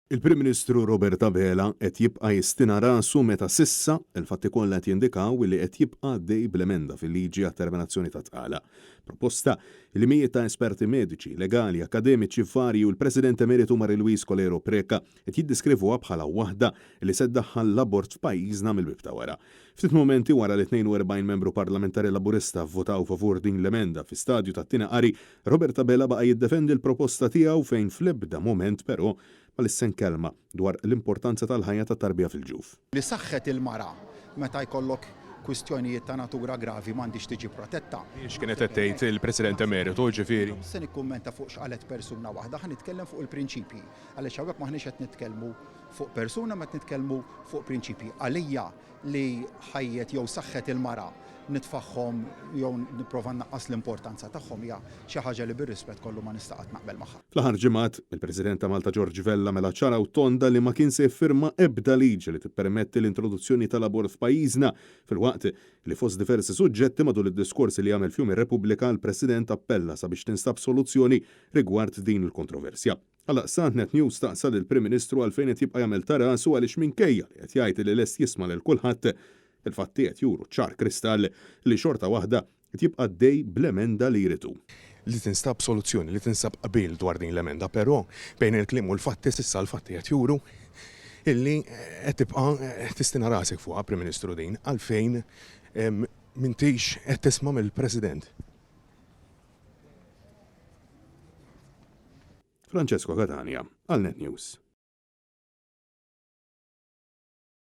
Il-Prim Ministru Robert Abela qed jibqa' jistina rasu meta s'issa, il-fatti kollha qed jindikaw li qed jibqa' għaddej bl-emenda fil-liġi għat-terminazzjoni tat-tqala. Proposta li mijiet ta' esperti mediċi, legali, akkademiċi varji u l-President Emeritu Marie-Louise Coleiro Preca qed jiddiskrivuha bħala waħda li se ddaħħal l-abort f'pajjiżna mill-bieb ta' wara. Ftit mumenti wara li 42 membru parlamentari Laburista vvotaw favur din l-emenda fi stadju tat-tieni qari, Robert Abela baqa' jiddefendi l-proposta tiegħu fejn fl-ebda mument però ma lissen kelma dwar l-importanza tal-ħajja ta' tarbija fil-ġuf. Li saħħet il-mara meta jkollok kwistjonijiet ta' natura gravi m'għandhiex tiġi protetta. X'kienet qed tgħid il-President Emeritu, jiġifieri? Mhux se nikkummenta fuq x'qalet persuna waħda, ħa nitkellem fuq il-prinċipji. Għaliex hawnhekk m'aħniex qed nitkellmu fuq persuna imma qed nitkellmu fuq prinċipji. Għalija li ħajjet jew saħħet il-mara nitfagħhom jew nipprova nnaqqas l-importanza tagħhom hija xi ħaġa li bir-rispett kollu ma nista' qatt naqbel magħha. Fl-aħħar ġimgħat, il-President ta' Malta George Vella mela ċara u tonda li ma kien se jiffirma ebda liġi li tippermetti l-introduzzjoni tal-abort f'pajjiżna, filwaqt li fost diversi suġġetti matul id-diskors li għamel f'Jum ir-Repubblika l-President appella sabiex tinstab soluzzjoni rigward din il-kontroversja. Għaldaqstant Net News staqsa lill-Prim Ministru għalfejn qed jibqa' jagħmel ta' rasu għaliex minkejja li qed jgħid li lest jisma' lil kulħadd, il-fatti qed juru ċar kristall li xorta waħda qed jibqa' għaddej bl-emenda li jrid hu. Li tinstab soluzzjoni, li tinsab qbil dwar din l-emenda, però bejn il-kliem u l-fatti s'issa l-fatti qed juru illi qed tibqa' tistina rasek fuqha Prim Ministru din għalfejn m'intix qed tisma' mill-President. Francesco Catania, għal Net News.